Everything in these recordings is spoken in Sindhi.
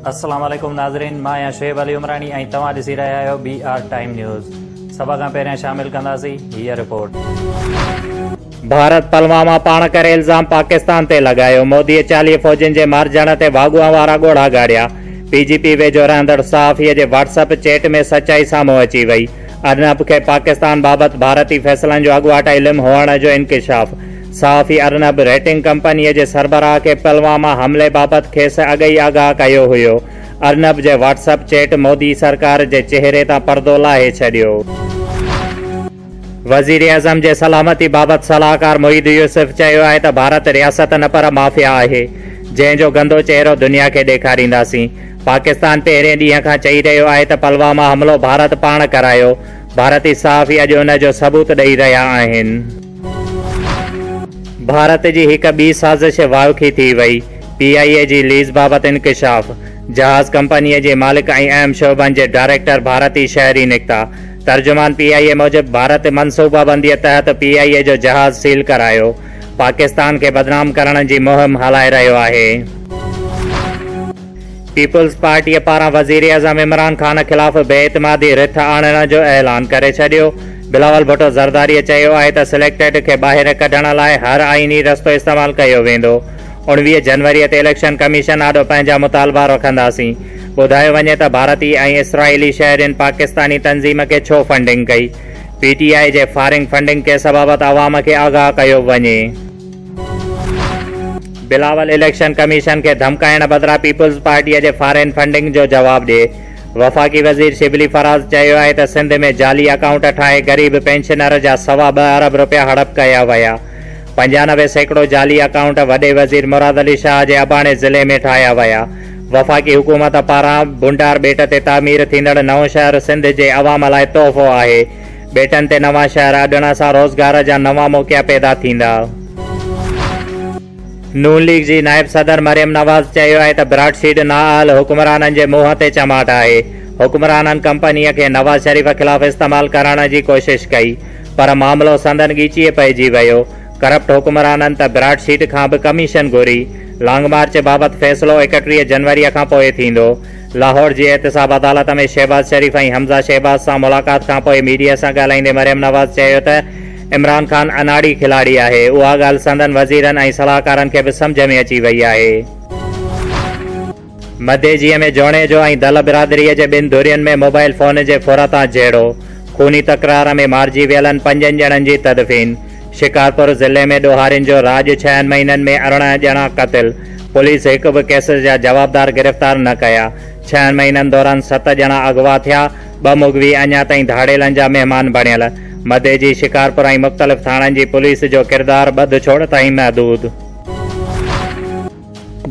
السلام عليڪم ناظرين، مان آهيان شعيب علي عمراڻي ۽ توهان ڏسي رهيا آهيو بي آر ٽائيم نيوز. سڀ کان پهريان شامل ڪنداسين هيء رپورٽ. ڀارت پلواما پاڻ ڪري الزام پاڪستان تي لڳايو، موديء 40 فوجين جي مارجڻ تي واڳونء وارا ڳوڙها ڳاڙيا، پي جي پي ويجهو رهندڙ صحافيء جي واٽس اپ چيٽ ۾ سچائي سامهون اچي وئي، ارنب کي پاڪستان بابت ڀارتي فيصلن جو اڳواٽ علم هئڻ جو انڪشاف، صحافي ارنب ريٽنگ ڪمپنيء جي سربراهه کي پلواما حملي بابت کيس اڳ ئي آگاهه ڪيو هيو. ارنب جي واٽس اپ چيٽ مودي سرڪار جي چهري تان پردو لاهي ڇڏيو. وزيراعظم جي سلامتي بابت صلاحڪار معيد يوسف چيو آهي ته ڀارت رياست نه پر مافيا آهي، جنهن جو گندو چهرو دنيا کي ڏيکارينداسين. پاڪستان پهرين ڏينهن کان چئي رهيو آهي ته پلواما حملو ڀارت پاڻ ڪرايو، ڀارتي صحافي اڄ ان جو ثبوت ڏئي رهيا آهن. ڀارت جي هڪ ٻي سازش واوکي ٿي وئي، پي آء اي جي ليز بابت انڪشاف، جهاز ڪمپنيء جي مالڪ ۽ اهم شعبن جي ڊائريڪٽر ڀارتي شهري نڪتا، ترجمان پي آء اي موجب ڀارت منصوبابنديء تحت پي آء اي جو جهاز سيل ڪرايو، پاڪستان کي بدنام ڪرڻ جي مهم هلائي رهيو آهي. پيپلز پارٽيء پاران وزيراعظم عمران خان خلاف بي اعتمادي رٿ آڻڻ جو اعلان ڪري ڇڏيو. بلاول ڀٽو زرداريء چيو آهي ته سليڪٽيڊ کي ٻاهر ڪڍڻ لاء هر آئيني رستو استعمال ڪيو ويندو. 19 جنوريء تي اليڪشن ڪميشن آڏو پنهنجا مطالبا رکنداسين. ٻڌايو وڃي ته ڀارتي ۽ اسرائيلي شهرين پاڪستاني تنظيم کي ڇو فنڊنگ ڪئي؟ پي ٽي آء جي فارنگ فنڊنگ ڪيس بابت عوام کي آگاهه ڪيو وڃي. بلاول اليڪشن ڪميشن کي ڌمڪائڻ بدران پيپلز پارٽيء جي فارين فنڊنگ جو جواب ڏئي. وفاقي وزير شبلي فراز چيو آهي ته سنڌ ۾ جعلي اڪائونٽ ٺاهي غريب پينشنر جا 2.25 ارب رپيا هڙپ ڪيا ويا. 95% جعلي اڪائونٽ وڏي وزير مراد علي شاهه جي اباڻي ضلعي ۾ ٺاهيا ويا. وفاقي حڪومت پاران بنڊار ٻيٽ تي تعمير ٿيندڙ نئون شهر سنڌ جي عوام لاء تحفو آهي. ٻيٽن تي نوان شهر اڏڻ سان روزگار جا نوان موقعا پيدا ٿيندا. نون ليگ جي نائب صدر مريم نواز چيو آهي ته براڊ شيٽ نااهل حڪمرانن جي منهن تي چماٽ آهي، حڪمرانن ڪمپنيء کي نواز شريف خلاف استعمال ڪرڻ جي ڪوشش ڪئي پر معاملو سندن ڳچيء پئجي ويو، ڪرپٽ حڪمرانن ته براڊ شيٽ کان به ڪميشن گهري، لانگ مارچ بابت فيصلو 31 جنوريء کان پوء ٿيندو. لاهور جي احتساب عدالت ۾ شهباز شريف ۽ حمزه شهباز سان ملاقات کانپوء ميڊيا سان ڳالهائيندي مريم نواز چيو ته عمران خان اناڙي کلاڙي آهي، اها ڳالهه سندن وزيرن ۽ صلاحڪارن کي به سمجهه ۾ اچي وئي آهي. مديجيء ۾ جوڻيجو ۽ دل برادريء جي ٻن ڌرين ۾ موبائل فون جي ڦر تان جهيڙو، خوني تڪرار ۾ مارجي ويلن پنجن ڄڻن جي تدفين. شڪارپور ضلعي ۾ ڏوهارين جو راڄ، ڇهن مهينن ۾ 18 ڄڻا قتل، پوليس هڪ به ڪيس جا جوابدار گرفتار نه ڪيا، ڇهن مهينن دوران ست ڄڻا اغوا ٿيا، ٻه مغوي اڃا تائين ڌاڙيلن جا مهمان بڻيل، مديجي، شڪارپور ۽ مختلف ٿاڻن جي پوليس جو ڪردار ٻڌ ڇوڙ تائين محدود.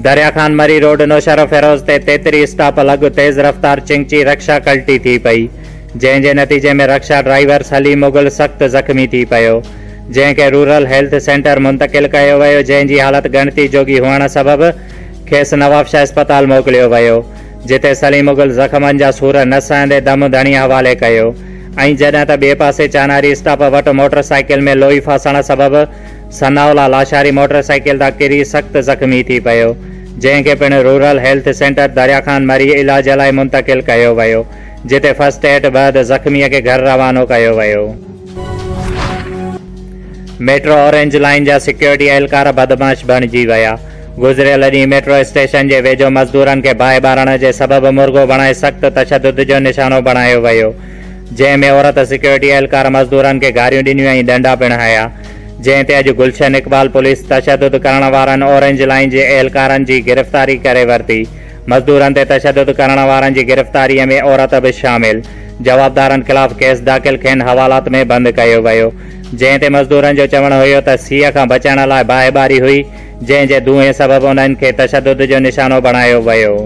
دريا خان مري روڊ نوشهروفيروز تي تيتري اسٽاپ لڳ تيز رفتار چنگچي رڪشا ڪلٽي ٿي پئي، جنهن جي نتيجي ۾ رڪشا ڊرائيور سليم مغل سخت زخمي ٿي پيو، جنهن کي رورل هيلٿ سينٽر منتقل ڪيو ويو، جنهن جي حالت ڳڻتي جوڳي هئڻ سبب کيس نوابشاهه اسپتال موڪليو ويو، جتي سليم مغل زخمن جا سور نه سهندي دم ڌڻي حوالي ڪيو ۽ جڏهن ته ٻئي پاسي چاناري اسٽاپ وٽ موٽر سائيڪل ۾ لوئي ڦاسڻ سبب ثناء الله لاشاري موٽر سائيڪل تان ڪري سخت زخمي ٿي پيو، جنهن کي پڻ rural health centre Darya Khan Marri علاج لاء منتقل ڪيو ويو، جتي فرسٽ ايڊ بعد زخمي کي گهر روانو ڪيو ويو. ميٽرو اورينج لائين جا سيڪيورٽي اهلڪار بدمعاش بڻجي ويا، گذريل ڏينهن ميٽرو اسٽيشن جي ويجهو مزدورن کي باهه ٻارڻ جي سبب مرغو بڻائي سخت تشدد جو نشانو بڻايو ويو، جنهن ۾ عورت سيڪيورٽي اهلڪار مزدورن کي گاريون ڏنيون ۽ ڏنڊا پڻ هنيا، جنهن تي اڄ گلشن اقبال پوليس تشدد ڪرڻ وارن اورينج لائين جي اهلڪارن جي گرفتاري ڪري ورتي، مزدورن تي تشدد ڪرڻ وارن جي گرفتاري ۾ عورت به شامل، جوابدارن خلاف ڪيس داخل کين حوالات ۾ بند ڪيو ويو، جنهن تي مزدورن جو چوڻ هيو ته سيء کان بچڻ لاء باهه ٻاري هئي، جنهن جي دونهين سبب انهن کي تشدد جو نشانو بڻايو ويو.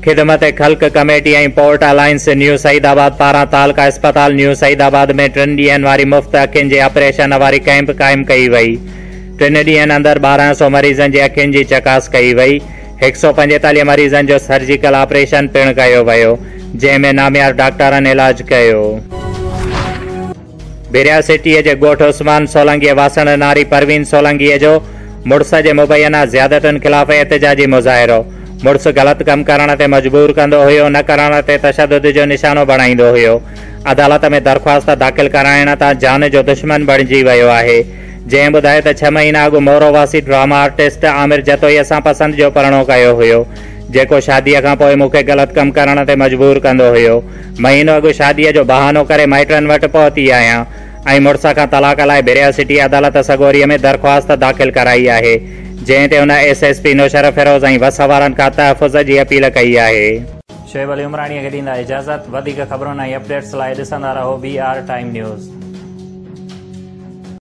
خدمت خلق committee ۽ port alliance new Saeedabad پاران تعلقه اسپتال نيو سعيد آباد ۾ ٽن ڏينهن واري مفت اکين جي آپريشن واري ڪئمپ قائم ڪئي وئي. ٽن ڏينهن اندر 12 سو مريضن جي اکين جي چڪاس ڪئي وئي. 145 مريضن جو سرجيڪل آپريشن پڻ ڪيو ويو، جنهن ۾ ناميار ڊاڪٽرن علاج ڪيو. ڀريا سٽيء جي ڳوٺ عثمان سولنگيء واسڻ ناري پروين سولنگيء جو مڙس جي مبينا زيادتين خلاف احتجاجي مظاهرو، مڙس غلط ڪم ڪرڻ تي مجبور ڪندو هيو، نه ڪرڻ تي تشدد جو نشانو بڻائيندو هيو. عدالت ۾ درخواست داخل ڪرائڻ تان جان جو دشمن بڻجي ويو آهي. جنهن ٻڌايو ته ڇهه مهينا اڳ مورو واسي ڊراما آرٽسٽ عامر جتوئي سان پسند جو پرڻو ڪيو هيو، جيڪو شاديء کان پوء مون کي غلط ڪم ڪرڻ تي مجبور ڪندو هيو. مهينو اڳ شاديء جو بهانو ڪري مائٽن وٽ پهتي آهيان ۽ مڙس کان طلاق لاء ڀريا سٽي عدالت سڳوريء ۾ درخواست داخل ڪرائي آهي، جنهن تي هن ايس ايس پي نوشهروفيروز ۽ وس وارن کان تحفظ جي اپيل ڪئي آهي. شعيب علي عمراڻيء کي ڏيندا اجازت، وڌيڪ خبرن ۽ اپڊيٽس لاء ڏسندا رهو بي آر ٽائيم نيوز.